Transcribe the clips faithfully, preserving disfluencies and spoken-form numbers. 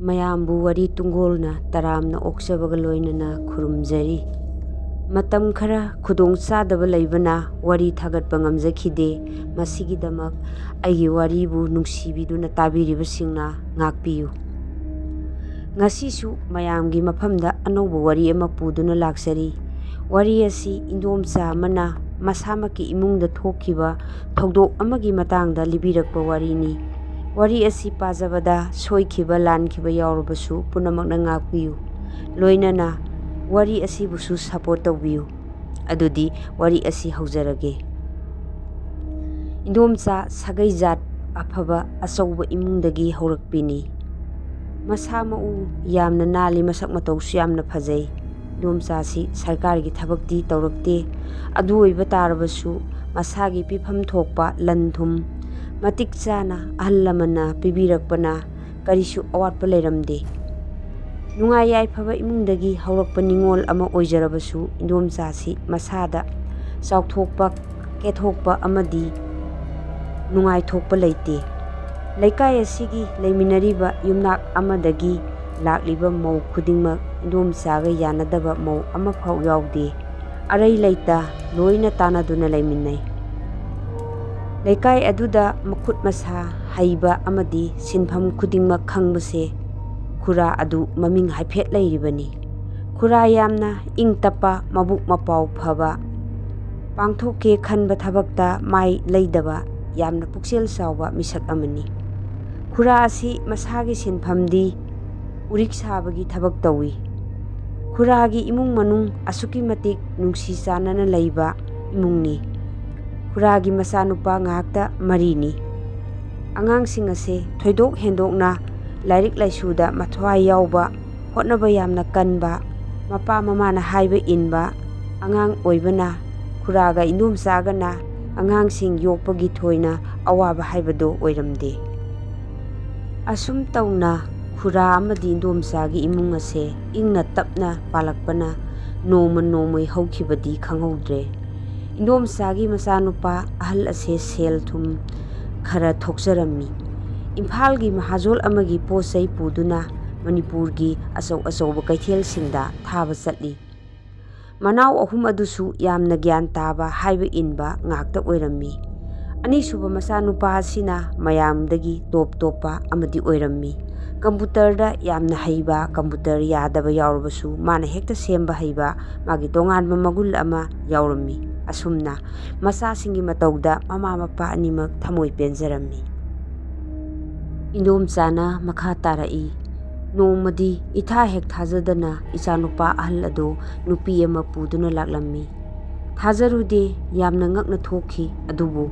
ꯃꯌꯥꯝꯕꯨ ꯋꯥꯔꯤ ꯇꯨꯡꯒꯣꯜꯅ ꯇꯔꯥꯝꯅ ꯑꯣꯛꯆꯕꯒ ꯂꯣꯏꯅꯅ ꯈꯨꯔꯨꯝꯖꯔꯤ꯫ ꯃꯇꯝ ꯈꯔ ꯈꯨꯗꯣꯡ ꯆꯥꯗꯕ ꯂꯩꯕꯅ ꯋꯥꯔꯤ ꯊꯥꯒꯠꯄ ꯉꯝꯖꯈꯤꯗꯦ꯫ ꯃꯁꯤꯒꯤꯗꯃꯛ ꯑꯩꯒꯤ ꯋꯥꯔꯤꯕꯨ ꯅꯨꯡꯁꯤꯕꯤꯗꯨꯅ ꯇꯥꯕꯤꯔꯤꯕꯁꯤꯡꯅ ꯉꯥꯛꯄꯤꯌꯨ꯫ ꯉꯁꯤꯁꯨ ꯃꯌꯥꯝꯒꯤ ꯃꯐꯝꯗ ꯑꯅꯧꯕ ꯋꯥꯔꯤ ꯑꯃ ꯄꯨꯗꯨꯅ ꯂꯥꯛꯆꯔꯤ꯫ ꯋꯥꯔꯤ ꯑꯁꯤ ꯏꯟꯗꯣꯝꯆꯥ ꯑꯃꯅ ꯃꯁꯥꯃꯛꯀꯤ ꯏꯃꯨꯡꯗ ꯊꯣꯛꯈꯤꯕ ꯊꯧꯗꯣꯛ ꯑꯃꯒꯤ ꯃꯇꯥꯡꯗ ꯂꯤꯕꯤꯔꯛꯄ ꯋꯥꯔꯤꯅꯤ꯫ ꯋꯥꯔꯤ ꯑꯁꯤ ꯄꯥꯖꯕꯗ ꯁꯣꯏꯈꯤꯕ ꯂꯥꯟꯈꯤꯕ ꯌꯥꯎꯔꯕꯁꯨ ꯄꯨꯝꯅꯃꯛꯅ ꯉꯥꯛꯄꯤꯌꯨ꯫ ꯂꯣꯏꯅꯅ ꯋꯥꯔꯤ ꯑꯁꯤꯕꯨꯁꯨ ꯁꯄꯣꯔꯠ ꯇꯧꯕꯤꯌꯨ꯫ ꯑꯗꯨꯗꯤ ꯋꯥꯔꯤ ꯑꯁꯤ ꯍꯧꯖꯔꯒꯦ꯫ ꯏꯟꯗꯣꯝꯆꯥ ꯁꯥꯒꯩ ꯖꯥꯠ ꯑꯐꯕ ꯑꯆꯧꯕ ꯏꯃꯨꯡꯗꯒꯤ ꯍꯧꯔꯛꯄꯤꯅꯤ꯫ ꯃꯁꯥ ꯃꯎ ꯌꯥꯝꯅ ꯅꯥꯜꯂꯤ, ꯃꯁꯛ ꯃꯇꯧꯁꯨ ꯌꯥꯝꯅ ꯐꯖꯩ꯫ ꯏꯟꯗꯣꯝꯆꯥꯁꯤ ꯁꯔꯀꯥꯔꯒꯤ ꯊꯕꯛꯇꯤ ꯇꯧꯔꯛꯇꯦ꯫ ꯑꯗꯨ ꯑꯣꯏꯕ ꯇꯥꯔꯕꯁꯨ ꯃꯁꯥꯒꯤ ꯄꯤꯐꯝ ꯊꯣꯛꯄ ꯂꯟ ꯊꯨꯝ ꯃꯇꯤꯛ ꯆꯥꯅ ꯑꯍꯜ ꯂꯃꯟꯅ ꯄꯤꯕꯤꯔꯛꯄꯅ ꯀꯔꯤꯁꯨ ꯑꯋꯥꯠꯄ ꯂꯩꯔꯝꯗꯦ꯫ ꯅꯨꯡꯉꯥꯏ ꯌꯥꯏꯐꯕ ꯏꯃꯨꯡꯗꯒꯤ ꯍꯧꯔꯛꯄ ꯅꯤꯉꯣꯜ ꯑꯃ ꯑꯣꯏꯖꯔꯕꯁꯨ ꯏꯟꯗꯣꯝꯆꯥꯁꯤ ꯃꯁꯥꯗ ꯆꯥꯎꯊꯣꯛꯄ, ꯀꯦꯊꯣꯛꯄ ꯑꯃꯗꯤ ꯅꯨꯡꯉꯥꯏꯊꯣꯛꯄ ꯂꯩꯇꯦ꯫ ꯂꯩꯀꯥꯏ ꯑꯁꯤꯒꯤ ꯂꯩꯃꯤꯟꯅꯔꯤꯕ ꯌꯨꯝꯅꯥꯛ ꯑꯃꯗꯒꯤ ꯂꯥꯛꯂꯤꯕ ꯃꯧ ꯈꯨꯗꯤꯡꯃꯛ ꯏꯟꯗꯣꯝꯆꯥꯒ ꯌꯥꯅꯗꯕ ꯃꯧ ꯑꯃꯐꯥꯎ ꯌꯥꯎꯗꯦ꯫ ꯑꯔꯩ ꯂꯩꯇ ꯂꯣꯏꯅ ꯇꯥꯟꯅꯗꯨꯅ ꯂꯩꯃꯤꯟꯅꯩ꯫ ꯂꯩꯀꯥꯏ ꯑꯗꯨꯗ ꯃꯈꯨꯠ ꯃꯁꯥ ꯍꯩꯕ ꯑꯃꯗꯤ ꯁꯤꯟꯐꯝ ꯈꯨꯗꯤꯡꯃꯛ ꯈꯪꯕꯁꯦ ꯈꯨꯔꯥ ꯑꯗꯨ ꯃꯃꯤꯡ ꯍꯥꯏꯐꯦꯠ ꯂꯩꯔꯤꯕꯅꯤ꯫ ꯈꯨꯔꯥ ꯌꯥꯝꯅ ꯏꯪ ꯇꯞꯄ, ꯃꯕꯨꯛ ꯃꯄꯥꯎ ꯐꯕ, ꯄꯥꯡꯊꯣꯛꯀꯦ ꯈꯟꯕ ꯊꯕꯛꯇ ꯃꯥꯏ ꯂꯩꯗꯕ, ꯌꯥꯝꯅ ꯄꯨꯛꯆꯦꯜ ꯆꯥꯎꯕ ꯃꯤꯁꯛ ꯑꯃꯅꯤ꯫ ꯈꯨꯔꯥ ꯑꯁꯤ ꯃꯁꯥꯒꯤ ꯁꯤꯟꯐꯝꯗꯤ ꯎꯔꯤꯛ ꯁꯥꯕꯒꯤ ꯊꯕꯛ ꯇꯧꯏ꯫ ꯈꯨꯔꯥꯒꯤ ꯏꯃꯨꯡ ꯃꯅꯨꯡ ꯑꯁꯨꯛꯀꯤ ꯃꯇꯤꯛ ꯅꯨꯡꯁꯤ ꯆꯥꯟꯅꯅ ꯂꯩꯕ ꯏꯃꯨꯡꯅꯤ꯫ ꯈꯨꯔꯥꯒꯤ ꯃꯆꯥꯅꯨꯄꯥ ꯉꯥꯛꯇ ꯃꯔꯤꯅꯤ꯫ ꯑꯉꯥꯡꯁꯤꯡ ꯑꯁꯦ ꯊꯣꯏꯗꯣꯛ ꯍꯦꯟꯗꯣꯛꯅ ꯂꯥꯏꯔꯤꯛ ꯂꯥꯏꯁꯨꯗ ꯃꯊ꯭ꯋꯥꯏ ꯌꯥꯎꯕ, ꯍꯣꯠꯅꯕ ꯌꯥꯝꯅ ꯀꯟꯕ, ꯃꯄꯥ ꯃꯃꯥꯅ ꯍꯥꯏꯕ ꯏꯟꯕ ꯑꯉꯥꯡ ꯑꯣꯏꯕꯅ ꯈꯨꯔꯥꯒ ꯏꯟꯗꯣꯝꯆꯥꯒꯅ ꯑꯉꯥꯡꯁꯤꯡ ꯌꯣꯛꯄꯒꯤ ꯊꯣꯏꯅ ꯑꯋꯥꯕ ꯍꯥꯏꯕꯗꯨ ꯑꯣꯏꯔꯝꯗꯦ꯫ ꯑꯁꯨꯝ ꯇꯧꯅ ꯈꯨꯔꯥ ꯑꯃꯗꯤ ꯏꯟꯗꯣꯝꯆꯥꯒꯤ ꯏꯃꯨꯡ ꯑꯁꯦ ꯏꯪꯅ ꯇꯞꯅ ꯄꯥꯜꯂꯛꯄꯅ ꯅꯣꯡꯃ ꯅꯣꯡꯃꯒꯤ ꯍꯧꯈꯤꯕꯗꯤ ꯈꯪꯍꯧꯗ꯭ꯔꯦ꯫ ꯏꯟꯗꯣꯝꯆꯥꯒꯤ ꯃꯆꯥꯅꯨꯄꯥ ꯑꯍꯜ ꯑꯁꯦ ꯁꯦꯜ ꯊꯨꯝ ꯈꯔ ꯊꯣꯛꯆꯔꯝꯃꯤ꯫ ꯏꯝꯐꯥꯜꯒꯤ ꯃꯍꯥꯖꯣꯜ ꯑꯃꯒꯤ ꯄꯣꯠ ꯆꯩ ꯄꯨꯗꯨꯅ ꯃꯅꯤꯄꯨꯔꯒꯤ ꯑꯆꯧ ꯑꯆꯧꯕ ꯀꯩꯊꯦꯜꯁꯤꯡꯗ ꯊꯥꯕ ꯆꯠꯂꯤ꯫ ꯃꯅꯥꯎ ꯑꯍꯨꯝ ꯑꯗꯨꯁꯨ ꯌꯥꯝꯅ ꯒ꯭ꯌꯥꯟ ꯇꯥꯕ, ꯍꯥꯏꯕ ꯏꯟꯕ ꯉꯥꯛꯇ ꯑꯣꯏꯔꯝꯃꯤ꯫ ꯑꯅꯤꯁꯨꯕ ꯃꯆꯥꯅꯨꯄꯥ ꯑꯁꯤꯅ ꯃꯌꯥꯝꯗꯒꯤ ꯇꯣꯞ ꯇꯣꯞꯄ ꯑꯃꯗꯤ ꯑꯣꯏꯔꯝꯃꯤ꯫ ꯀꯝꯄꯨꯇꯔꯗ ꯌꯥꯝꯅ ꯍꯩꯕ, ꯀꯝꯄꯨꯇꯔ ꯌꯥꯗꯕ ꯌꯥꯎꯔꯕꯁꯨ ꯃꯥꯅ ꯍꯦꯛꯇ ꯁꯦꯝꯕ ꯍꯩꯕ, ꯃꯥꯒꯤ ꯇꯣꯉꯥꯟꯕ ꯃꯒꯨꯟ ꯑꯃ ꯌꯥꯎꯔꯝꯃꯤ꯫ ꯑꯁꯨꯝꯅ ꯃꯆꯥꯁꯤꯡꯒꯤ ꯃꯇꯧꯗ ꯃꯃꯥ ꯃꯄꯥ ꯑꯅꯤꯃꯛ ꯊꯃꯣꯏ ꯄꯦꯟꯖꯔꯝꯃꯤ꯫ ꯏꯟꯗꯣꯝꯆꯥꯅ ꯃꯈꯥ ꯇꯥꯔꯛꯏ, ꯅꯣꯡꯃꯗꯤ ꯏꯊꯥ ꯍꯦꯛ ꯊꯥꯖꯗꯅ ꯏꯆꯥꯅꯨꯄꯥ ꯑꯍꯜ ꯑꯗꯨ ꯅꯨꯄꯤ ꯑꯃ ꯄꯨꯗꯨꯅ ꯂꯥꯛꯂꯝꯃꯤ꯫ ꯊꯥꯖꯔꯨꯗꯦ, ꯌꯥꯝꯅ ꯉꯛꯅ ꯊꯣꯛꯈꯤ꯫ ꯑꯗꯨꯕꯨ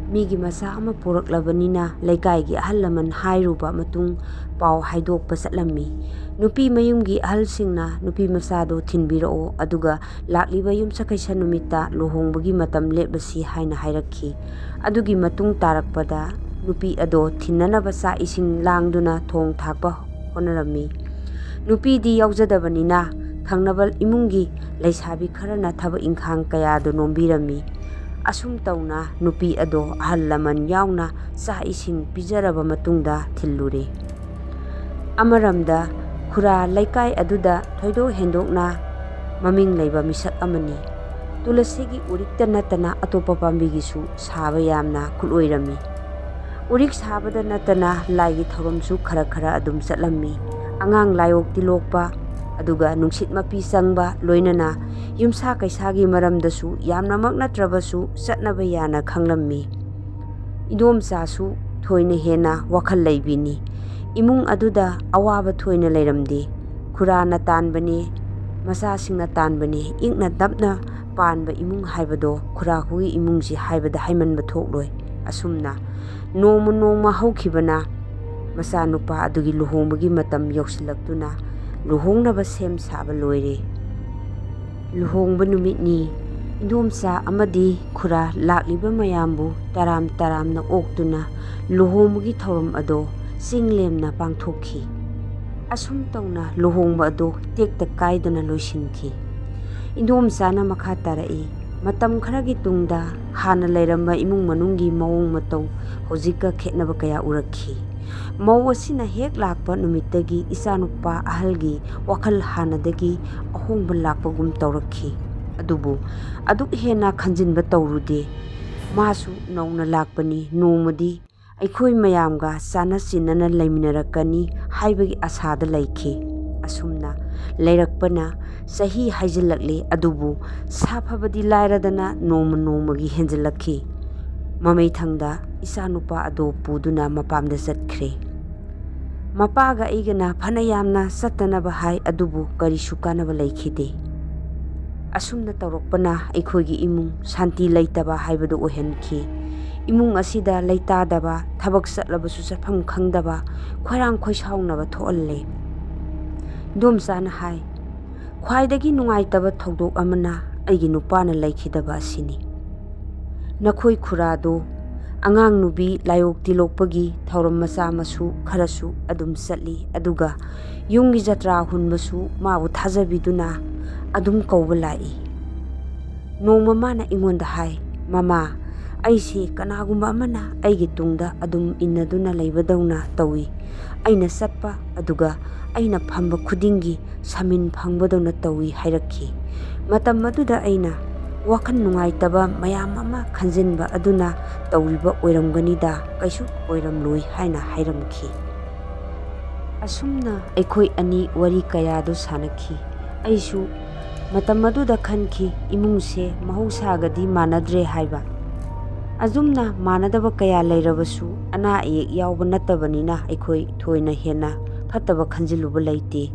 ꯃꯤꯒꯤ ꯃꯆꯥ ꯑꯃ ꯄꯨꯔꯛꯂꯕꯅꯤꯅ ꯂꯩꯀꯥꯏꯒꯤ ꯑꯍꯜ ꯂꯃꯟ ꯍꯥꯏꯔꯨꯕ ꯃꯇꯨꯡ ꯄꯥꯎ ꯍꯥꯏꯗꯣꯛꯄ ꯆꯠꯂꯝꯃꯤ꯫ ꯅꯨꯄꯤ ꯃꯌꯨꯝꯒꯤ ꯑꯍꯜꯁꯤꯡꯅ ꯅꯨꯄꯤ ꯃꯆꯥꯗꯣ ꯊꯤꯟꯕꯤꯔꯛꯑꯣ, ꯑꯗꯨꯒ ꯂꯥꯛꯂꯤꯕ ꯌꯨꯝꯁꯀꯩꯁ ꯅꯨꯃꯤꯠꯇ ꯂꯨꯍꯣꯡꯕꯒꯤ ꯃꯇꯝ ꯂꯦꯞꯂꯁꯤ ꯍꯥꯏꯅ ꯍꯥꯏꯔꯛꯈꯤ꯫ ꯑꯗꯨꯒꯤ ꯃꯇꯨꯡ ꯇꯥꯔꯛꯄꯗ ꯅꯨꯄꯤ ꯑꯗꯣ ꯊꯤꯟꯅꯅꯕ ꯆꯥꯛ ꯏꯁꯤꯡ ꯂꯥꯡꯗꯨꯅ ꯊꯣꯡ ꯊꯥꯛꯄ ꯍꯣꯠꯅꯔꯝꯃꯤ꯫ ꯅꯨꯄꯤꯗꯤ ꯌꯥꯎꯖꯗꯕꯅꯤꯅ ꯊꯪꯅꯕ ꯏꯃꯨꯡꯒꯤ ꯂꯩꯁꯥꯕꯤ ꯈꯔꯅ ꯊꯕꯛ ꯏꯪꯈꯥꯡ ꯀꯌꯥꯗꯨ ꯅꯣꯝꯕꯤꯔꯝꯃꯤ꯫ ꯑꯁꯨꯝ ꯇꯧꯅ ꯅꯨꯄꯤ ꯑꯗꯣ ꯑꯍꯜ ꯂꯃꯟ ꯌꯥꯎꯅ ꯆꯥꯛ ꯏꯁꯤꯡ ꯄꯤꯖꯔꯕ ꯃꯇꯨꯡꯗ ꯊꯤꯜꯂꯨꯔꯦ꯫ ꯑꯃꯔꯣꯝꯗ ꯈꯨꯔꯥ ꯂꯩꯀꯥꯏ ꯑꯗꯨꯗ ꯊꯣꯏꯗꯣꯛ ꯍꯦꯟꯗꯣꯛꯅ ꯃꯃꯤꯡ ꯂꯩꯕ ꯃꯤꯁꯛ ꯑꯃꯅꯤ꯫ ꯇꯨꯂꯁꯤꯒꯤ ꯎꯔꯤꯛꯇ ꯅꯠꯇꯅ ꯑꯇꯣꯞꯄ ꯄꯥꯝꯕꯤꯒꯤꯁꯨ ꯁꯥꯕ ꯌꯥꯝꯅ ꯈꯨꯠꯂꯣꯏꯔꯝꯃꯤ꯫ ꯎꯔꯤꯛ ꯁꯥꯕꯗ ꯅꯠꯇꯅ ꯂꯥꯏꯒꯤ ꯊꯧꯔꯝꯁꯨ ꯈꯔ ꯈꯔ ꯑꯗꯨꯝ ꯆꯠꯂꯝꯃꯤ꯫ ꯑꯉꯥꯡ ꯂꯥꯏꯑꯣꯛꯇꯤ ꯂꯣꯛꯄ, ꯑꯗꯨꯒ ꯅꯨꯡꯁꯤꯠ ꯃꯄꯤ ꯆꯪꯕ, ꯂꯣꯏꯅꯅ ꯌꯨꯝꯁꯥ ꯀꯩꯁꯥꯒꯤ ꯃꯔꯝꯗꯁꯨ ꯌꯥꯝꯅꯃꯛ ꯅꯠꯇ꯭ꯔꯕꯁꯨ ꯆꯠꯅꯕ ꯌꯥꯅ ꯈꯪꯂꯝꯃꯤ꯫ ꯏꯗꯣꯝꯆꯥꯁꯨ ꯊꯣꯏꯅ ꯍꯦꯟꯅ ꯋꯥꯈꯜ ꯂꯩꯕꯤꯅꯤ꯫ ꯏꯃꯨꯡ ꯑꯗꯨꯗ ꯑꯋꯥꯕ ꯊꯣꯏꯅ ꯂꯩꯔꯝꯗꯦ꯫ ꯈꯨꯔꯥꯅ ꯇꯥꯟꯕꯅꯦ, ꯃꯆꯥꯁꯤꯡꯅ ꯇꯥꯟꯕꯅꯦ, ꯏꯪꯅ ꯇꯞꯅ ꯄꯥꯟꯕ ꯏꯃꯨꯡ ꯍꯥꯏꯕꯗꯣ ꯈꯨꯔꯥ ꯈꯣꯏꯒꯤ ꯏꯃꯨꯡꯁꯤ ꯍꯥꯏꯕꯗ ꯍꯥꯏꯃꯟꯕ ꯊꯣꯛꯂꯣꯏ꯫ ꯑꯁꯨꯝꯅ ꯅꯣꯡꯃ ꯅꯣꯡꯃ ꯍꯧꯈꯤꯕꯅ ꯃꯆꯥꯅꯨꯄꯥ ꯑꯗꯨꯒꯤ ꯂꯨꯍꯣꯡꯕꯒꯤ ꯃꯇꯝ ꯌꯧꯁꯤꯜꯂꯛꯇꯨꯅ ꯂꯨꯍꯣꯡꯅꯕ ꯁꯦꯝ ꯁꯥꯕ ꯂꯣꯏꯔꯦ꯫ ꯂꯨꯍꯣꯡꯕ ꯅꯨꯃꯤꯠꯅꯤ꯫ ꯏꯗꯣꯝꯆꯥ ꯑꯃꯗꯤ ꯈꯨꯔꯥ ꯂꯥꯛꯂꯤꯕ ꯃꯌꯥꯝꯕꯨ ꯇꯔꯥꯝ ꯇꯔꯥꯝꯅ ꯑꯣꯛꯇꯨꯅ ꯂꯨꯍꯣꯡꯕꯒꯤ ꯊꯧꯔꯝ ꯑꯗꯣ ꯆꯤꯡ ꯂꯦꯝꯅ ꯄꯥꯡꯊꯣꯛꯈꯤ꯫ ꯑꯁꯨꯝ ꯇꯧꯅ ꯂꯨꯍꯣꯡꯕ ꯑꯗꯣ ꯇꯦꯛꯇ ꯀꯥꯏꯗꯅ ꯂꯣꯏꯁꯤꯟꯈꯤ꯫ ꯏꯗꯣꯝꯆꯥꯅ ꯃꯈꯥ ꯇꯥꯔꯛꯏ, ꯃꯇꯝ ꯈꯔꯒꯤ ꯇꯨꯡꯗ ꯍꯥꯟꯅ ꯂꯩꯔꯝꯕ ꯏꯃꯨꯡ ꯃꯅꯨꯡꯒꯤ ꯃꯑꯣꯡ ꯃꯇꯧ ꯍꯧꯖꯤꯛꯀ ꯈꯦꯠꯅꯕ ꯀꯌꯥ ꯎꯔꯛꯈꯤ꯫ ꯃꯧ ꯑꯁꯤꯅ ꯍꯦꯛ ꯂꯥꯛꯄ ꯅꯨꯃꯤꯠꯇꯒꯤ ꯏꯆꯥꯅꯨꯄꯥ ꯑꯍꯜꯒꯤ ꯋꯥꯈꯜ ꯍꯥꯟꯅꯗꯒꯤ ꯑꯍꯣꯡꯕ ꯂꯥꯛꯄꯒꯨꯝ ꯇꯧꯔꯛꯈꯤ꯫ ꯑꯗꯨꯕꯨ ꯑꯗꯨꯛ ꯍꯦꯟꯅ ꯈꯟꯖꯤꯟꯕ ꯇꯧꯔꯨꯗꯦ꯫ ꯃꯥꯁꯨ ꯅꯧꯅ ꯂꯥꯛꯄꯅꯤ, ꯅꯣꯡꯃꯗꯤ ꯑꯩꯈꯣꯏ ꯃꯌꯥꯝꯒ ꯆꯥꯟꯅ ꯆꯤꯟꯅꯅ ꯂꯩꯃꯤꯟꯅꯔꯛꯀꯅꯤ ꯍꯥꯏꯕꯒꯤ ꯑꯁꯥꯗ ꯂꯩꯈꯤ꯫ ꯑꯁꯨꯝꯅ ꯂꯩꯔꯛꯄꯅ ꯆꯍꯤ ꯍꯥꯏꯖꯤꯜꯂꯛꯂꯦ, ꯑꯗꯨꯕꯨ ꯁꯥꯐꯕꯗꯤ ꯂꯥꯏꯔꯗꯅ ꯅꯣꯡꯃ ꯅꯣꯡꯃꯒꯤ ꯍꯦꯟꯖꯤꯜꯂꯛꯈꯤ꯫ ꯃꯃꯩꯊꯪꯗ ꯏꯆꯥꯅꯨꯄꯥ ꯑꯗꯣ ꯄꯨꯗꯨꯅ ꯃꯄꯥꯝꯗ ꯆꯠꯈ꯭ꯔꯦ꯫ ꯃꯄꯥꯒ ꯑꯩꯒꯅ ꯐꯅ ꯌꯥꯝꯅ ꯆꯠꯇꯅꯕ ꯍꯥꯏ, ꯑꯗꯨꯕꯨ ꯀꯔꯤꯁꯨ ꯀꯥꯟꯅꯕ ꯂꯩꯈꯤꯗꯦ꯫ ꯑꯁꯨꯝꯅ ꯇꯧꯔꯛꯄꯅ ꯑꯩꯈꯣꯏꯒꯤ ꯏꯃꯨꯡ ꯁꯥꯟꯇꯤ ꯂꯩꯇꯕ ꯍꯥꯏꯕꯗꯨ ꯑꯣꯏꯍꯟꯈꯤ꯫ ꯏꯃꯨꯡ ꯑꯁꯤꯗ ꯂꯩꯇꯥꯗꯕ, ꯊꯕꯛ ꯆꯠꯂꯕꯁꯨ ꯆꯠꯐꯝ ꯈꯪꯗꯕ, ꯈꯣꯏꯔꯥꯡ ꯈꯣꯏꯁꯥꯎꯅꯕ ꯊꯣꯛꯍꯜꯂꯦ꯫ ꯏꯗꯣꯝꯆꯥꯅ ꯍꯥꯏ, "ꯈ꯭ꯋꯥꯏꯗꯒꯤ ꯅꯨꯡꯉꯥꯏꯇꯕ ꯊꯧꯗꯣꯛ ꯑꯃꯅ ꯑꯩꯒꯤ ꯅꯨꯄꯥꯅ ꯂꯩꯈꯤꯗꯕ ꯑꯁꯤꯅꯤ꯫ ꯅꯈꯣꯏ ꯈꯨꯔꯥꯗꯨ ꯑꯉꯥꯡ ꯅꯨꯕꯤ ꯂꯥꯏꯑꯣꯛ ꯇꯤꯂꯣꯛꯄꯒꯤ ꯊꯧꯔꯝ ꯃꯆꯥ ꯃꯁꯨ ꯈꯔꯁꯨ ꯑꯗꯨꯝ ꯆꯠꯂꯤ, ꯑꯗꯨꯒ ꯌꯨꯝꯒꯤ ꯖꯇ꯭ꯔꯥ ꯍꯨꯟꯕꯁꯨ ꯃꯥꯕꯨ ꯊꯥꯖꯕꯤꯗꯨꯅ ꯑꯗꯨꯝ ꯀꯧꯕ ꯂꯥꯛꯏ꯫ ꯅꯣꯡꯃ ꯃꯥꯅ ꯑꯩꯉꯣꯟꯗ ꯍꯥꯏ, 'ꯃꯃꯥ, ꯑꯩꯁꯦ ꯀꯅꯥꯒꯨꯝꯕ ꯑꯃꯅ ꯑꯩꯒꯤ ꯇꯨꯡꯗ ꯑꯗꯨꯝ ꯏꯟꯅꯗꯨꯅ ꯂꯩꯕꯗꯧꯅ ꯇꯧꯏ꯫ ꯑꯩꯅ ꯆꯠꯄ ꯑꯗꯨꯒ ꯑꯩꯅ ꯐꯝꯕ ꯈꯨꯗꯤꯡꯒꯤ ꯁꯃꯤꯟ ꯐꯪꯕꯗꯧꯅ ꯇꯧꯏ' ꯍꯥꯏꯔꯛꯈꯤ꯫ ꯃꯇꯝ ꯑꯗꯨꯗ ꯑꯩꯅ ꯋꯥꯈꯜ ꯅꯨꯡꯉꯥꯏꯇꯕ ꯃꯌꯥꯝ ꯑꯃ ꯈꯟꯖꯤꯟꯕ ꯑꯗꯨꯅ ꯇꯧꯔꯤꯕ ꯑꯣꯏꯔꯝꯒꯅꯤꯗ, ꯀꯩꯁꯨ ꯑꯣꯏꯔꯝꯂꯣꯏ ꯍꯥꯏꯅ ꯍꯥꯏꯔꯝꯈꯤ꯫ ꯑꯁꯨꯝꯅ ꯑꯩꯈꯣꯏ ꯑꯅꯤ ꯋꯥꯔꯤ ꯀꯌꯥꯗꯨ ꯁꯥꯟꯅꯈꯤ꯫ ꯑꯩꯁꯨ ꯃꯇꯝ ꯑꯗꯨꯗ ꯈꯟꯈꯤ, ꯏꯃꯨꯡꯁꯦ ꯃꯍꯧꯁꯥꯒꯗꯤ ꯃꯥꯟꯅꯗ꯭ꯔꯦ ꯍꯥꯏꯕ꯫ ꯑꯗꯨꯝꯅ ꯃꯥꯟꯅꯗꯕ ꯀꯌꯥ ꯂꯩꯔꯕꯁꯨ, ꯑꯅꯥ ꯑꯌꯦꯛ ꯌꯥꯎꯕ ꯅꯠꯇꯕꯅꯤꯅ ꯑꯩꯈꯣꯏ ꯊꯣꯏꯅ ꯍꯦꯟꯅ ꯐꯠꯇꯕ ꯈꯟꯖꯤꯜꯂꯨꯕ ꯂꯩꯇꯦ꯫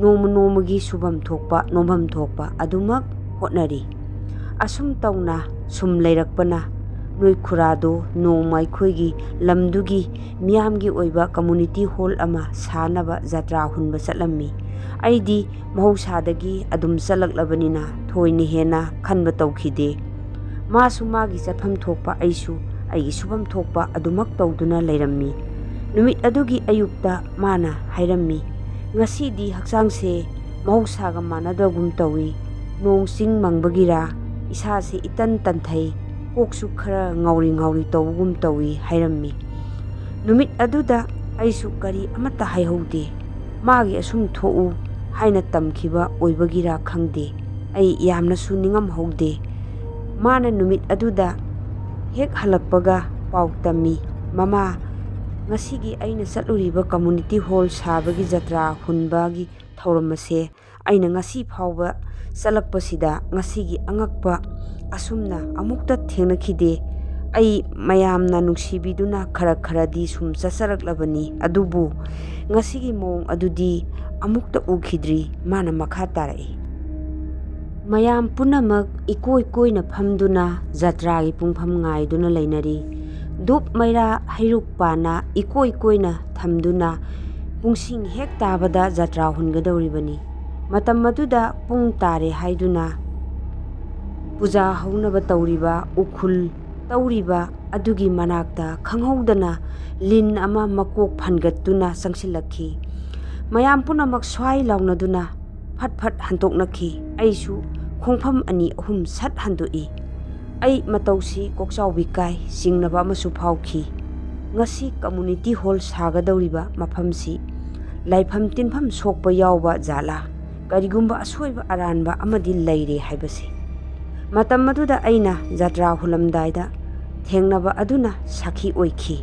ꯅꯣꯡꯃ ꯅꯣꯡꯃꯒꯤ ꯁꯨꯐꯝ ꯊꯣꯛꯄ, ꯅꯣꯝꯐꯝ ꯊꯣꯛꯄ ꯑꯗꯨꯃꯛ ꯍꯣꯠꯅꯔꯤ꯫ ꯑꯁꯨꯝ ꯇꯧꯅ ꯁꯨꯝ ꯂꯩꯔꯛꯄꯅ ꯅꯣꯏ ꯈꯨꯔꯥꯗꯣ ꯅꯣꯡꯃ ꯑꯩꯈꯣꯏꯒꯤ ꯂꯝꯗꯨꯒꯤ ꯃꯤꯌꯥꯝꯒꯤ ꯑꯣꯏꯕ community hall ꯑꯃ ꯁꯥꯅꯕ ꯖꯇ꯭ꯔꯥ ꯍꯨꯟꯕ ꯆꯠꯂꯝꯃꯤ꯫ ꯑꯩꯗꯤ ꯃꯍꯧꯁꯥꯗꯒꯤ ꯑꯗꯨꯝ ꯆꯠꯂꯛꯂꯕꯅꯤꯅ ꯊꯣꯏꯅ ꯍꯦꯟꯅ ꯈꯟꯕ ꯇꯧꯈꯤꯗꯦ꯫ ꯃꯥꯁꯨ ꯃꯥꯒꯤ ꯆꯠꯐꯝ ꯊꯣꯛꯄ, ꯑꯩꯁꯨ ꯑꯩꯒꯤ ꯁꯨꯐꯝ ꯊꯣꯛꯄ ꯑꯗꯨꯃꯛ ꯇꯧꯗꯨꯅ ꯂꯩꯔꯝꯃꯤ꯫ ꯅꯨꯃꯤꯠ ꯑꯗꯨꯒꯤ ꯑꯌꯨꯛꯇ ꯃꯥꯅ ꯍꯥꯏꯔꯝꯃꯤ, "ꯉꯁꯤꯗꯤ ꯍꯛꯆꯥꯡꯁꯦ ꯃꯍꯧꯁꯥꯒ ꯃꯥꯟꯅꯗꯒꯨꯝ ꯇꯧꯏ꯫ ꯅꯣꯡ ꯆꯤꯡ ꯃꯪꯕꯒꯤꯔꯥ, ꯏꯁꯥꯁꯦ ꯏꯇꯟ ꯇꯟꯊꯩ, ꯀꯣꯛꯁꯨ ꯈꯔ ꯉꯥꯎꯔꯤ ꯉꯥꯎꯔꯤ ꯇꯧꯕꯒꯨꯝ ꯇꯧꯏ ꯍꯥꯏꯔꯝꯃꯤ꯫ ꯅꯨꯃꯤꯠ ꯑꯗꯨꯗ ꯑꯩꯁꯨ ꯀꯔꯤ ꯑꯃꯠꯇ ꯍꯥꯏꯍꯧꯗꯦ꯫ ꯃꯥꯒꯤ ꯑꯁꯨꯝ ꯊꯣꯛꯎ ꯍꯥꯏꯅ ꯇꯝꯈꯤꯕ ꯑꯣꯏꯕꯒꯤꯔꯥ ꯈꯪꯗꯦ, ꯑꯩ ꯌꯥꯝꯅꯁꯨ ꯅꯤꯡꯉꯝꯍꯧꯗꯦ꯫ ꯃꯥꯅ ꯅꯨꯃꯤꯠ ꯑꯗꯨꯗ ꯍꯦꯛ ꯍꯜꯂꯛꯄꯒ ꯄꯥꯎ ꯇꯝꯃꯤ, "ꯃꯃꯥ, ꯉꯁꯤꯒꯤ ꯑꯩꯅ ꯆꯠꯂꯨꯔꯤꯕ ꯀꯝꯃꯨꯅꯤꯇꯤ ꯍꯣꯜ ꯁꯥꯕꯒꯤ ꯖꯇ꯭ꯔꯥ ꯍꯨꯟꯕꯒꯤ ꯊꯧꯔꯝ ꯑꯁꯦ ꯑꯩꯅ ꯉꯁꯤ ꯐꯥꯎꯕ ꯆꯠꯂꯛꯄꯁꯤꯗ ꯉꯁꯤꯒꯤ ꯑꯉꯛꯄ ꯑꯁꯨꯝꯅ ꯑꯃꯨꯛꯇ ꯊꯦꯡꯅꯈꯤꯗꯦ꯫ ꯑꯩ ꯃꯌꯥꯝꯅ ꯅꯨꯡꯁꯤꯕꯤꯗꯨꯅ ꯈꯔ ꯈꯔꯗꯤ ꯁꯨꯝ ꯆꯠꯆꯔꯛꯂꯕꯅꯤ, ꯑꯗꯨꯕꯨ ꯉꯁꯤꯒꯤ ꯃꯑꯣꯡ ꯑꯗꯨꯗꯤ ꯑꯃꯨꯛꯇ ꯎꯈꯤꯗ꯭ꯔꯤ", ꯃꯥꯅ ꯃꯈꯥ ꯇꯥꯔꯛꯏ꯫ ꯃꯌꯥꯝ ꯄꯨꯝꯅꯃꯛ ꯏꯀꯣꯏ ꯀꯣꯏꯅ ꯐꯝꯗꯨꯅ ꯖꯇ꯭ꯔꯥꯒꯤ ꯄꯨꯡꯐꯝ ꯉꯥꯏꯗꯨꯅ ꯂꯩꯅꯔꯤ꯫ ꯙꯨꯞ ꯃꯩꯔꯥ ꯍꯩꯔꯨꯛ ꯄꯥꯟꯅ ꯏꯀꯣꯏ ꯀꯣꯏꯅ ꯊꯝꯗꯨꯅ ꯄꯨꯡꯁꯤꯡ ꯍꯦꯛ ꯇꯥꯕꯗ ꯖꯇ꯭ꯔꯥ ꯍꯨꯟꯒꯗꯧꯔꯤꯕꯅꯤ꯫ ꯃꯇꯝ ꯑꯗꯨꯗ ꯄꯨꯡ ꯇꯥꯔꯦ ꯍꯥꯏꯗꯨꯅ ꯄꯨꯖꯥ ꯍꯧꯅꯕ ꯇꯧꯔꯤꯕ, ꯎꯈꯨꯜ ꯇꯧꯔꯤꯕ ꯑꯗꯨꯒꯤ ꯃꯅꯥꯛꯇ ꯈꯪꯍꯧꯗꯅ ꯂꯤꯟ ꯑꯃ ꯃꯀꯣꯛ ꯐꯟꯒꯠꯇꯨꯅ ꯆꯪꯁꯤꯜꯂꯛꯈꯤ꯫ ꯃꯌꯥꯝ ꯄꯨꯝꯅꯃꯛ ꯁ꯭ꯋꯥꯏ ꯂꯥꯎꯅꯗꯨꯅ ꯐꯠ ꯐꯠ ꯍꯟꯗꯣꯛꯅꯈꯤ꯫ ꯑꯩꯁꯨ ꯈꯣꯡꯐꯝ ꯑꯅꯤ ꯑꯍꯨꯝ ꯁꯠ ꯍꯟꯗꯣꯛꯏ꯫ ꯑꯩ ꯃꯇꯧꯁꯤ ꯀꯣꯛꯆꯥꯎꯕꯤ ꯀꯥꯏ, ꯆꯤꯡꯅꯕ ꯑꯃꯁꯨ ꯐꯥꯎꯈꯤ꯫ ꯉꯁꯤ ꯀꯝꯃꯨꯅꯤꯇꯤ ꯍꯣꯜ ꯁꯥꯒꯗꯧꯔꯤꯕ ꯃꯐꯝꯁꯤ ꯂꯥꯏꯐꯝ ꯇꯤꯟꯐꯝ ꯁꯣꯛꯄ ꯌꯥꯎꯕ ꯖꯥꯠꯂꯥ? ꯀꯔꯤꯒꯨꯝꯕ ꯑꯁꯣꯏꯕ ꯑꯔꯥꯟꯕ ꯑꯃꯗꯤ ꯂꯩꯔꯦ ꯍꯥꯏꯕꯁꯤ꯫ ꯃꯇꯝ ꯑꯗꯨꯗ ꯑꯩꯅ ꯖꯇ꯭ꯔꯥ ꯍꯨꯜꯂꯝꯗꯥꯏꯗ ꯊꯦꯡꯅꯕ ꯑꯗꯨꯅ ꯁꯥꯈꯤ ꯑꯣꯏꯈꯤ꯫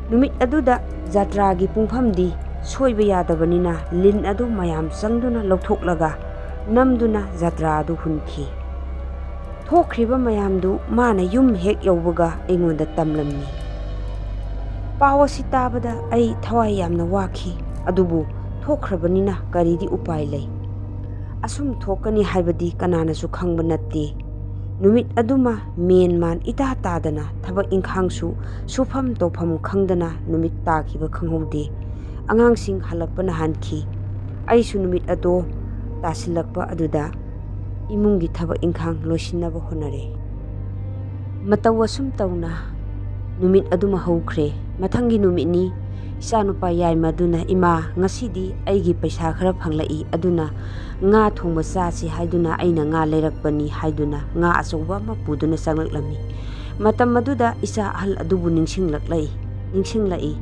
ꯅꯨꯃꯤꯠ ꯑꯗꯨꯗ ꯖꯇ꯭ꯔꯥꯒꯤ ꯄꯨꯡꯐꯝꯗꯤ ꯁꯣꯏꯕ ꯌꯥꯗꯕꯅꯤꯅ ꯂꯤꯟ ꯑꯗꯨ ꯃꯌꯥꯝ ꯆꯪꯗꯨꯅ ꯂꯧꯊꯣꯛꯂꯒ ꯅꯝꯗꯨꯅ ꯖꯇ꯭ꯔꯥ ꯑꯗꯨ ꯍꯨꯟꯈꯤ꯫ ꯊꯣꯛꯈ꯭ꯔꯤꯕ ꯃꯌꯥꯝꯗꯨ ꯃꯥꯅ ꯌꯨꯝ ꯍꯦꯛ ꯌꯧꯕꯒ ꯑꯩꯉꯣꯟꯗ ꯇꯝꯂꯝꯃꯤ꯫ ꯄꯥꯎ ꯑꯁꯤ ꯇꯥꯕꯗ ꯑꯩ ꯊꯋꯥꯏ ꯌꯥꯝꯅ ꯋꯥꯈꯤ, ꯑꯗꯨꯕꯨ ꯊꯣꯛꯈ꯭ꯔꯕꯅꯤꯅ ꯀꯔꯤꯗꯤ ꯎꯄꯥꯏ ꯂꯩ? ꯑꯁꯨꯝ ꯊꯣꯛꯀꯅꯤ ꯍꯥꯏꯕꯗꯤ ꯀꯅꯥꯅꯁꯨ ꯈꯪꯕ ꯅꯠꯇꯦ꯫ ꯅꯨꯃꯤꯠ ꯑꯗꯨꯃ ꯃꯦꯟ ꯃꯥꯟ ꯏꯇꯥ ꯇꯥꯗꯅ ꯊꯕꯛ ꯏꯪꯈꯥꯡꯁꯨ ꯁꯨꯐꯝ ꯇꯧꯐꯝ ꯈꯪꯗꯅ ꯅꯨꯃꯤꯠ ꯇꯥꯈꯤꯕ ꯈꯪꯍꯧꯗꯦ꯫ ꯑꯉꯥꯡꯁꯤꯡ ꯍꯜꯂꯛꯄꯅ ꯍꯥꯟꯈꯤ꯫ ꯑꯩꯁꯨ ꯅꯨꯃꯤꯠ ꯑꯗꯣ ꯇꯥꯁꯤꯜꯂꯛꯄ ꯑꯗꯨꯗ ꯏꯃꯨꯡꯒꯤ ꯊꯕꯛ ꯏꯪꯈꯥꯡ ꯂꯣꯏꯁꯤꯟꯅꯕ ꯍꯣꯠꯅꯔꯦ꯫ ꯃꯇꯧ ꯑꯁꯨꯝ ꯇꯧꯅ ꯅꯨꯃꯤꯠ ꯑꯗꯨꯃ ꯍꯧꯈ꯭ꯔꯦ꯫ ꯃꯊꯪꯒꯤ ꯅꯨꯃꯤꯠꯅꯤ꯫ ꯏꯆꯥꯅꯨꯄꯥ ꯌꯥꯏꯃꯗꯨꯅ, "ꯏꯃꯥ, ꯉꯁꯤꯗꯤ ꯑꯩꯒꯤ ꯄꯩꯁꯥ ꯈꯔ ꯐꯪꯂꯛꯏ, ꯑꯗꯨꯅ ꯉꯥ ꯊꯣꯡꯕ ꯆꯥꯁꯤ ꯍꯥꯏꯗꯨꯅ ꯑꯩꯅ ꯉꯥ ꯂꯩꯔꯛꯄꯅꯤ" ꯍꯥꯏꯗꯨꯅ ꯉꯥ ꯑꯆꯧꯕ ꯑꯃ ꯄꯨꯗꯨꯅ ꯆꯪꯂꯛꯂꯝꯃꯤ꯫ ꯃꯇꯝ ꯑꯗꯨꯗ ꯏꯆꯥ ꯑꯍꯜ ꯑꯗꯨꯕꯨ ꯅꯤꯡꯁꯤꯡꯂꯛꯂꯛꯏ, ꯅꯤꯡꯁꯤꯡꯂꯛꯏ꯫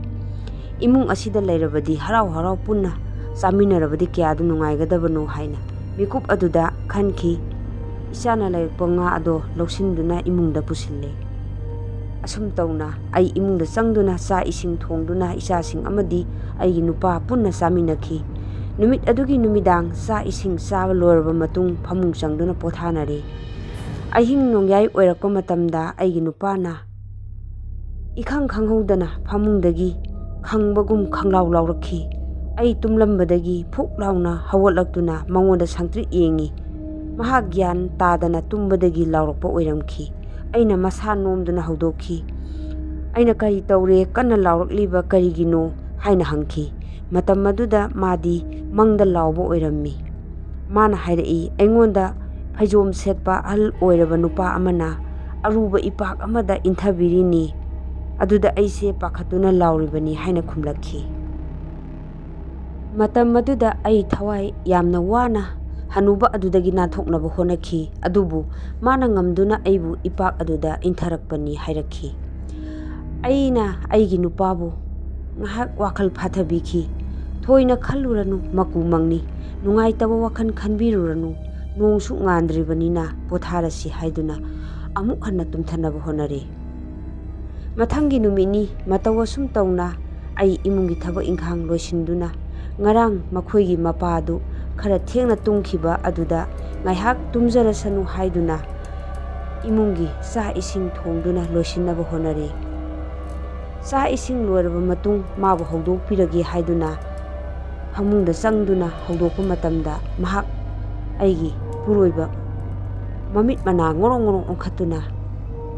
ꯏꯃꯨꯡ ꯑꯁꯤꯗ ꯂꯩꯔꯕꯗꯤ ꯍꯔꯥꯎ ꯍꯔꯥꯎ ꯄꯨꯟꯅ ꯆꯥꯃꯤꯟꯅꯔꯕꯗꯤ ꯀꯌꯥꯗ ꯅꯨꯡꯉꯥꯏꯒꯗꯕꯅꯣ ꯍꯥꯏꯅ ꯃꯤꯀꯨꯞ ꯑꯗꯨꯗ ꯈꯟꯈꯤ꯫ ꯏꯆꯥꯅ ꯂꯩꯔꯛꯄ ꯉꯥ ꯑꯗꯣ ꯂꯧꯁꯤꯟꯗꯨꯅ ꯏꯃꯨꯡꯗ ꯄꯨꯁꯤꯜꯂꯦ꯫ ꯑꯁꯨꯝ ꯇꯧꯅ ꯑꯩ ꯏꯃꯨꯡꯗ ꯆꯪꯗꯨꯅ ꯆꯥꯛ ꯏꯁꯤꯡ ꯊꯣꯡꯗꯨꯅ ꯏꯆꯥꯁꯤꯡ ꯑꯃꯗꯤ ꯑꯩꯒꯤ ꯅꯨꯄꯥ ꯄꯨꯟꯅ ꯆꯥꯃꯤꯟꯅꯈꯤ꯫ ꯅꯨꯃꯤꯠ ꯑꯗꯨꯒꯤ ꯅꯨꯃꯤꯗꯥꯡ ꯆꯥꯛ ꯏꯁꯤꯡ ꯆꯥꯕ ꯂꯣꯏꯔꯕ ꯃꯇꯨꯡ ꯐꯃꯨꯡ ꯆꯪꯗꯨꯅ ꯄꯣꯊꯥꯅꯔꯦ꯫ ꯑꯍꯤꯡ ꯅꯣꯡꯌꯥꯏ ꯑꯣꯏꯔꯛꯄ ꯃꯇꯝꯗ ꯑꯩꯒꯤ ꯅꯨꯄꯥꯅ ꯏꯈꯪ ꯈꯪꯍꯧꯗꯅ ꯐꯃꯨꯡꯗꯒꯤ ꯈꯪꯕꯒꯨꯝ ꯈꯪꯂꯥꯎ ꯂꯥꯎꯔꯛꯈꯤ꯫ ꯑꯩ ꯇꯨꯝꯂꯝꯕꯗꯒꯤ ꯐꯨꯛ ꯂꯥꯎꯅ ꯍꯧꯒꯠꯂꯛꯇꯨꯅ ꯃꯉꯣꯟꯗ ꯁꯪꯇ꯭ꯔꯤꯛ ꯌꯦꯡꯉꯤ꯫ ꯃꯍꯥꯛ ꯒ꯭ꯌꯥꯟ ꯇꯥꯗꯅ ꯇꯨꯝꯕꯗꯒꯤ ꯂꯥꯎꯔꯛꯄ ꯑꯣꯏꯔꯝꯈꯤ꯫ ꯑꯩꯅ ꯃꯁꯥ ꯅꯣꯝꯗꯨꯅ ꯍꯧꯗꯣꯛꯈꯤ꯫ ꯑꯩꯅ, "ꯀꯔꯤ ꯇꯧꯔꯦ? ꯀꯟꯅ ꯂꯥꯎꯔꯛꯂꯤꯕ ꯀꯔꯤꯒꯤꯅꯣ?" ꯍꯥꯏꯅ ꯍꯪꯈꯤ꯫ ꯃꯇꯝ ꯑꯗꯨꯗ ꯃꯥꯗꯤ ꯃꯪꯗ ꯂꯥꯎꯕ ꯑꯣꯏꯔꯝꯃꯤ꯫ ꯃꯥꯅ ꯍꯥꯏꯔꯛꯏ, ꯑꯩꯉꯣꯟꯗ ꯐꯩꯖꯣꯝ ꯁꯦꯠꯄ ꯑꯍꯜ ꯑꯣꯏꯔꯕ ꯅꯨꯄꯥ ꯑꯃꯅ ꯑꯔꯨꯕ ꯏꯄꯥꯛ ꯑꯃꯗ ꯏꯟꯊꯕꯤꯔꯤꯅꯤ꯫ ꯑꯗꯨꯗ ꯑꯩꯁꯦ ꯄꯥꯈꯠꯇꯨꯅ ꯂꯥꯎꯔꯤꯕꯅꯤ ꯍꯥꯏꯅ ꯈꯨꯝꯂꯛꯈꯤ꯫ ꯃꯇꯝ ꯑꯗꯨꯗ ꯑꯩ ꯊꯋꯥꯏ ꯌꯥꯝꯅ ꯋꯥꯅ ꯍꯅꯨꯕ ꯑꯗꯨꯗꯒꯤ ꯅꯥꯟꯊꯣꯛꯅꯕ ꯍꯣꯠꯅꯈꯤ, ꯑꯗꯨꯕꯨ ꯃꯥꯅ ꯉꯝꯗꯨꯅ ꯑꯩꯕꯨ ꯏꯄꯥꯛ ꯑꯗꯨꯗ ꯏꯟꯊꯔꯛꯄꯅꯤ ꯍꯥꯏꯔꯛꯈꯤ꯫ ꯑꯩꯅ ꯑꯩꯒꯤ ꯅꯨꯄꯥꯕꯨ ꯉꯥꯏꯍꯥꯛ ꯋꯥꯈꯜ ꯐꯥꯊꯕꯤꯈꯤ꯫ "ꯊꯣꯏꯅ ꯈꯜꯂꯨꯔꯅꯨ, ꯃꯀꯨ ꯃꯪꯅꯤ꯫ ꯅꯨꯡꯉꯥꯏꯇꯕ ꯋꯥꯈꯜ ꯈꯟꯕꯤꯔꯨꯔꯅꯨ꯫ ꯅꯣꯡꯁꯨ ꯉꯥꯟꯗ꯭ꯔꯤꯕꯅꯤꯅ ꯄꯣꯊꯥꯔꯁꯤ" ꯍꯥꯏꯗꯨꯅ ꯑꯃꯨꯛ ꯍꯟꯅ ꯇꯨꯝꯊꯅꯕ ꯍꯣꯠꯅꯔꯦ꯫ ꯃꯊꯪꯒꯤ ꯅꯨꯃꯤꯠꯅꯤ꯫ ꯃꯇꯧ ꯑꯁꯨꯝ ꯇꯧꯅ ꯑꯩ ꯏꯃꯨꯡꯒꯤ ꯊꯕꯛ ꯏꯪꯈꯥꯡ ꯂꯣꯏꯁꯤꯟꯗꯨꯅ, ꯉꯔꯥꯡ ꯃꯈꯣꯏꯒꯤ ꯃꯄꯥꯗꯨ ꯈꯔ ꯊꯦꯡꯅ ꯇꯨꯝꯈꯤꯕ ꯑꯗꯨꯗ ꯉꯥꯏꯍꯥꯛ ꯇꯨꯝꯖꯔꯁꯅꯨ ꯍꯥꯏꯗꯨꯅ ꯏꯃꯨꯡꯒꯤ ꯆꯥꯛ ꯏꯁꯤꯡ ꯊꯣꯡꯗꯨꯅ ꯂꯣꯏꯁꯤꯟꯅꯕ ꯍꯣꯠꯅꯔꯦ꯫ ꯆꯥꯛ ꯏꯁꯤꯡ ꯂꯣꯏꯔꯕ ꯃꯇꯨꯡ ꯃꯥꯕꯨ ꯍꯧꯗꯣꯛꯄꯤꯔꯒꯦ ꯍꯥꯏꯗꯨꯅ ꯐꯃꯨꯡꯗ ꯆꯪꯗꯨꯅ ꯍꯧꯗꯣꯛꯄ ꯃꯇꯝꯗ ꯃꯍꯥꯛ ꯑꯩꯒꯤ ꯄꯨꯔꯣꯏꯕ ꯃꯃꯤꯠ ꯃꯅꯥ ꯉꯣꯔꯣꯡ ꯉꯣꯔꯣꯡ ꯑꯣꯟꯈꯠꯇꯨꯅ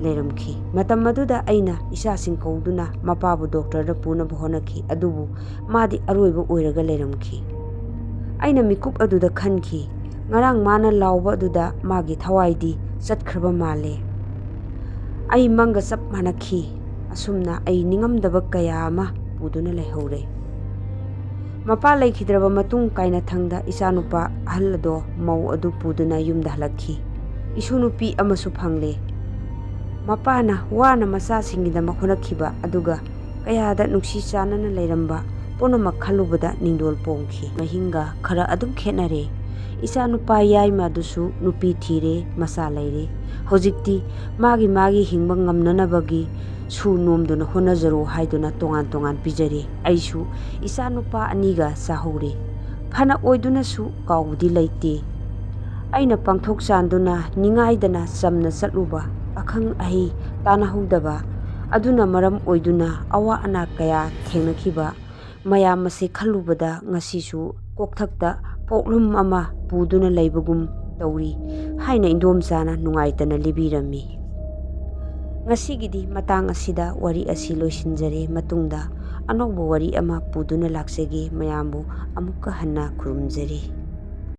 ꯂꯩꯔꯝꯈꯤ꯫ ꯃꯇꯝ ꯑꯗꯨꯗ ꯑꯩꯅ ꯏꯆꯥꯁꯤꯡ ꯀꯧꯗꯨꯅ ꯃꯄꯥꯕꯨ ꯗꯣꯛꯇꯔꯗ ꯄꯨꯅꯕ ꯍꯣꯠꯅꯈꯤ, ꯑꯗꯨꯕꯨ ꯃꯥꯗꯤ ꯑꯔꯣꯏꯕ ꯑꯣꯏꯔꯒ ꯂꯩꯔꯝꯈꯤ꯫ ꯑꯩꯅ ꯃꯤꯀꯨꯞ ꯑꯗꯨꯗ ꯈꯟꯈꯤ, ꯉꯔꯥꯡ ꯃꯥꯅ ꯂꯥꯎꯕ ꯑꯗꯨꯗ ꯃꯥꯒꯤ ꯊꯋꯥꯏꯗꯤ ꯆꯠꯈ꯭ꯔꯕ ꯃꯥꯜꯂꯦ꯫ ꯑꯩ ꯃꯪꯒ ꯆꯞ ꯃꯥꯟꯅꯈꯤ꯫ ꯑꯁꯨꯝꯅ ꯑꯩ ꯅꯤꯡꯉꯝꯗꯕ ꯀꯌꯥ ꯑꯃ ꯄꯨꯗꯨꯅ ꯂꯩꯍꯧꯔꯦ꯫ ꯃꯄꯥ ꯂꯩꯈꯤꯗ꯭ꯔꯕ ꯃꯇꯨꯡ, ꯀꯥꯏꯅꯊꯪꯗ ꯏꯆꯥꯅꯨꯄꯥ ꯑꯍꯜ ꯑꯗꯣ ꯃꯧ ꯑꯗꯨ ꯄꯨꯗꯨꯅ ꯌꯨꯝꯗ ꯍꯜꯂꯛꯈꯤ꯫ ꯏꯁꯨ ꯅꯨꯄꯤ ꯑꯃꯁꯨ ꯐꯪꯂꯦ꯫ ꯃꯄꯥꯅ ꯋꯥꯅ ꯃꯆꯥꯁꯤꯡꯒꯤꯗꯃꯛ ꯍꯣꯠꯅꯈꯤꯕ, ꯑꯗꯨꯒ ꯀꯌꯥꯗ ꯅꯨꯡꯁꯤ ꯆꯥꯟꯅꯅ ꯂꯩꯔꯝꯕ ꯄꯨꯝꯅꯃꯛ ꯈꯜꯂꯨꯕꯗ ꯅꯤꯡꯗꯣꯜ ꯄꯣꯡꯈꯤ꯫ ꯃꯍꯤꯡꯒ ꯈꯔ ꯑꯗꯨꯝ ꯈꯦꯠꯅꯔꯦ꯫ ꯏꯆꯥ ꯅꯨꯄꯥ ꯌꯥꯏꯃ ꯑꯗꯨꯁꯨ ꯅꯨꯄꯤ ꯊꯤꯔꯦ, ꯃꯆꯥ ꯂꯩꯔꯦ꯫ ꯍꯧꯖꯤꯛꯇꯤ ꯃꯥꯒꯤ ꯃꯥꯒꯤ ꯍꯤꯡꯕ ꯉꯝꯅꯅꯕꯒꯤ ꯁꯨ ꯅꯣꯝꯗꯨꯅ ꯍꯣꯠꯅꯖꯔꯣ ꯍꯥꯏꯗꯨꯅ ꯇꯣꯉꯥꯟ ꯇꯣꯉꯥꯟ ꯄꯤꯖꯔꯦ꯫ ꯑꯩꯁꯨ ꯏꯆꯥ ꯅꯨꯄꯥ ꯑꯅꯤꯒ ꯆꯥꯍꯧꯔꯦ꯫ ꯐꯅ ꯑꯣꯏꯗꯨꯅꯁꯨ ꯀꯥꯎꯕꯗꯤ ꯂꯩꯇꯦ꯫ ꯑꯩꯅ ꯄꯥꯡꯊꯣꯛ ꯆꯥꯟꯗꯨꯅ ꯅꯤꯡꯉꯥꯏꯗꯅ ꯆꯝꯅ ꯆꯠꯂꯨꯕ, ꯑꯈꯪ ꯑꯍꯩ ꯇꯥꯟꯅꯍꯧꯗꯕ ꯑꯗꯨꯅ ꯃꯔꯝ ꯑꯣꯏꯗꯨꯅ ꯑꯋꯥ ꯑꯅꯥ ꯀꯌꯥ ꯊꯦꯡꯅꯈꯤꯕ ꯃꯌꯥꯝ ꯑꯁꯤ ꯈꯜꯂꯨꯕꯗ ꯉꯁꯤꯁꯨ ꯀꯣꯛꯊꯛꯇ ꯄꯣꯛꯂꯨꯝ ꯑꯃ ꯄꯨꯗꯨꯅ ꯂꯩꯕꯒꯨꯝ ꯇꯧꯔꯤ ꯍꯥꯏꯅ ꯏꯟꯗꯣꯝꯆꯥꯅ ꯅꯨꯡꯉꯥꯏꯇꯅ ꯂꯤꯕꯤꯔꯝꯃꯤ꯫ ꯉꯁꯤꯒꯤꯗꯤ ꯃꯇꯥꯡ ꯑꯁꯤꯗ ꯋꯥꯔꯤ ꯑꯁꯤ ꯂꯣꯏꯁꯤꯟꯖꯔꯦ꯫ ꯃꯇꯨꯡꯗ ꯑꯅꯧꯕ ꯋꯥꯔꯤ ꯑꯃ ꯄꯨꯗꯨꯅ ꯂꯥꯛꯆꯒꯦ꯫ ꯃꯌꯥꯝꯕꯨ ꯑꯃꯨꯛꯀ ꯍꯟꯅ ꯈꯨꯔꯨꯝꯖꯔꯤ꯫